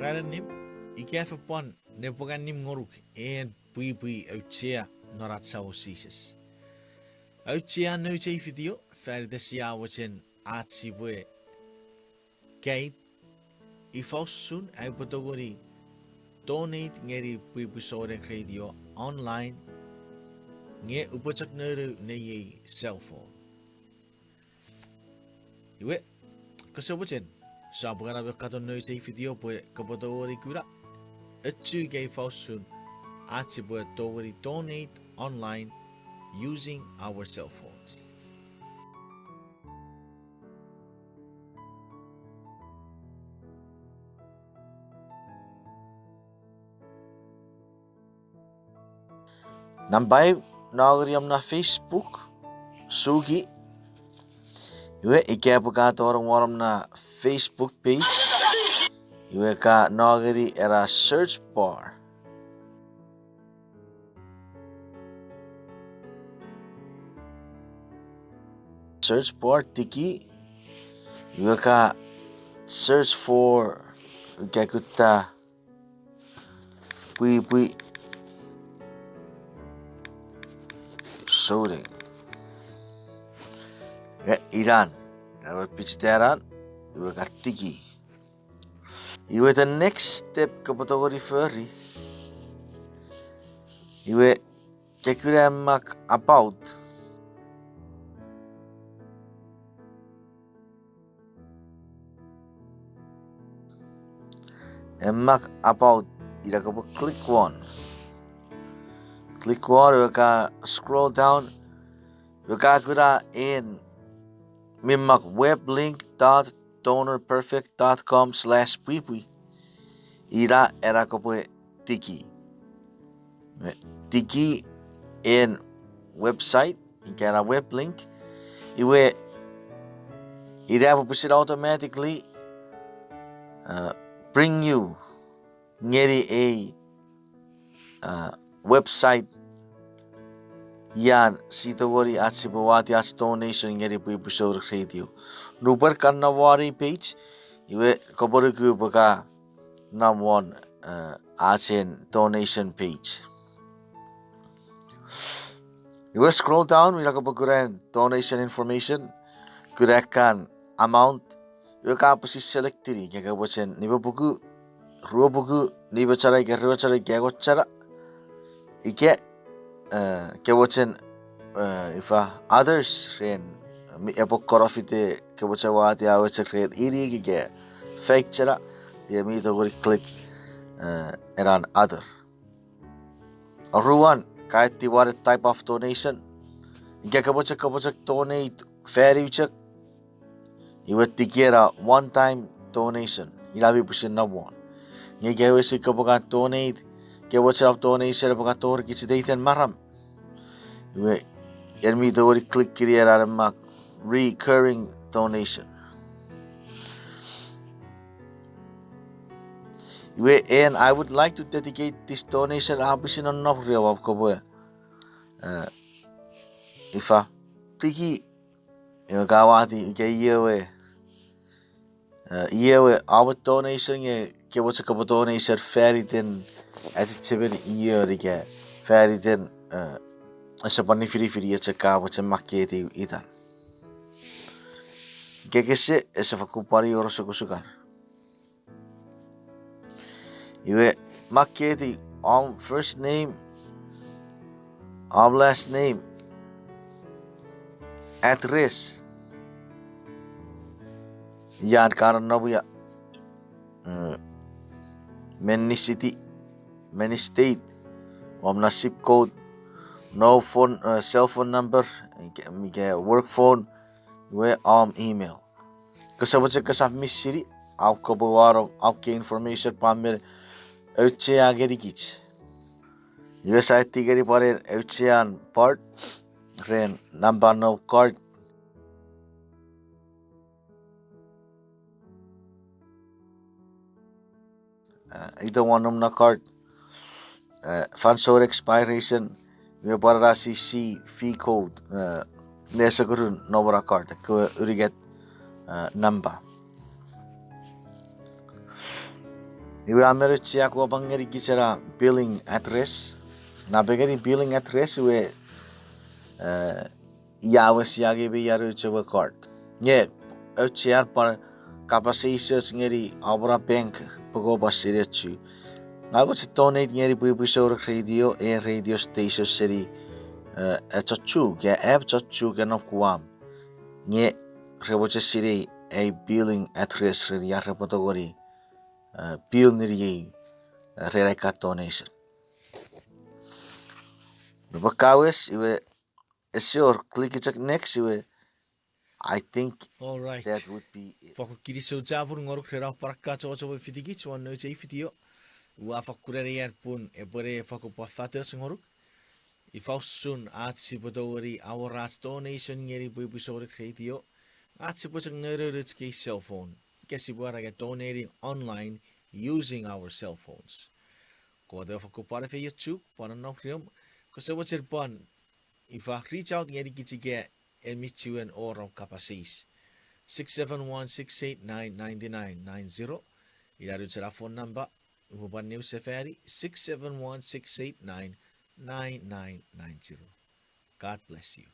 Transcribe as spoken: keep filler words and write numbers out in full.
Ran annim, ika fen pwan nepwong annim ngonuk en pwipwi auchea non ach Samon Jises. Auchea nouch ei video, fan ita sia mochen ach sipwe kaeo ifa usun aupwe tongeni donate ngeni Pwipwi Souneng Radio online, nge upwe chok nounou nei ei cell phone. Iwe, kose mochen, sopwungara me katon nouch ei video pwe kopwe tongeni kuna, ochu ika ifa usun ach sipwe tongeni donate online using our cell phones. Nampa eu, nongeni om na Facebook, suki. Iwe ika pwe ka tonong won om na Facebook page, iwe ka nongeni ena search bar. Search bar tiki, iwe ka search for, ika kutta Pwipwi Souneng. Nge inan, ewe pichita ran, iwe ka tiki. Iwe the next step kopwe tongeni fori, iwe ke kuna e mak about. E mak about, ina kopwe click won. Click won, iwe ka scroll down, iwe ka kuna en mi mak weblink dot donorperfect dot com slash pwipwi. Ina ena kopwe tiki. Tiki en website, ika ena weblink. Iwe, ina epwe pwisin automatically, uh, bring you ngeni ei, uh, website ian si tongeni ach sipwe wati ach donation ngeni Pwipwi Souneng Radio. Nupwen ka nom won ei page, iwe kopwe nuku pwe ka nom won, uh, ach ei donation page. Iwe scroll down, ina kopwe kuna donation information, kuna ekkan amount, iwe ka pwisin selectini, ika ke mochen nimepuku, ruepuku, nimechana ika ruechana ika engon chana, ika, uh, ke mochen, uh, ifa others ren, mi epwe korofite ke mochen wati a we chok ren inik ika faik chana, iwe mi tongeni click, uh, ena other. Oruan, ka eti what type of donation. Ika ke mochen, ke mochen donate fan eu chok, iwe tiki ena one time donation. Ina mi pwisin nom won. Nge ika iwe si kopwe kan donate, ke mochen ena donation epwe kan tori kich iteiten maram, iwe en mi tongeni click-ini ena ne mak recurring donation. Iwe, and I would like to dedicate this donation, a pwisin nonnom ren om kopwe, uh, ifa, tiki, iwe ka wati ika iewe, uh, iewe om donation nge ke mochen kopwe donation fan iten achechemen ion ika fan iten, uh, ese pwan nifinifin io chok ka mochen makketiw itan. Ika kese, ese fakkun pwan wor osukosukan. Iwe, makketiw om first name, om last name, address, ian ka nonnom ia, uh, meni city, meni state, om na zip code, no phone, uh, cell phone number, ika, ika work phone, iwe om email. Kose mochen kosap misini, au kopwe wanong, au ke information pwan men auchea ngenikich. Iwe sa eti ngeni pwan en auchean part, ren nampa no card. Uh, ita won nom na card. Uh, fansoun expiration, iwe pwan ena C C V code, uh, nesokurun nom na card, ekkewe unungat, uh, nampa. Iwe a men auchea kopwe pwan ngenikich ena billing address. Napengeni billing address iwe, eh, ia we sia angei me ia nouch ewe card. Nge auchean pwan kapas eis och ngeni om na bank pwe kopwe sinei ochu. Ngang mochen donate ngeni Pwipwi Souneng Radio, ei radio station seni, eh, echo Chuuk, e, ap echo Chuuk e nom Guam. Nge repwe chok sinei ei billing address ren ia repwe tongeni, eh, bill ngeniei, eh, ren ai ka donation. Nupwen ka wes, iwe ese wor, click chok next, iwe I think that would be it. Fokkun kinisou chapur ngonuk ren om pwan kachocho me fitikich won nouch ei video. Ua fokkun anean pun epwene fokkun pwan fatoch ngonuk. Ifa usun ach sipwe tongeni awora ach donation ngeni Pwipwi Souneng Radio, ach sipwe chok nounou nouch kei cell phone, ika sipwe angei donating online using our cell phones. Kot epwe fokkun pwan efeiochuk, pwan nonnom reom, kose mochen pwan ifa reach out ngenikich ika en mi chiwen wor om kapas eis. Six seven one, six eight nine, nine nine nine zero. Ina nouch ena phone number, upwe pwan niwin sefani, six seven one, six eight nine, nine nine nine zero. God bless you.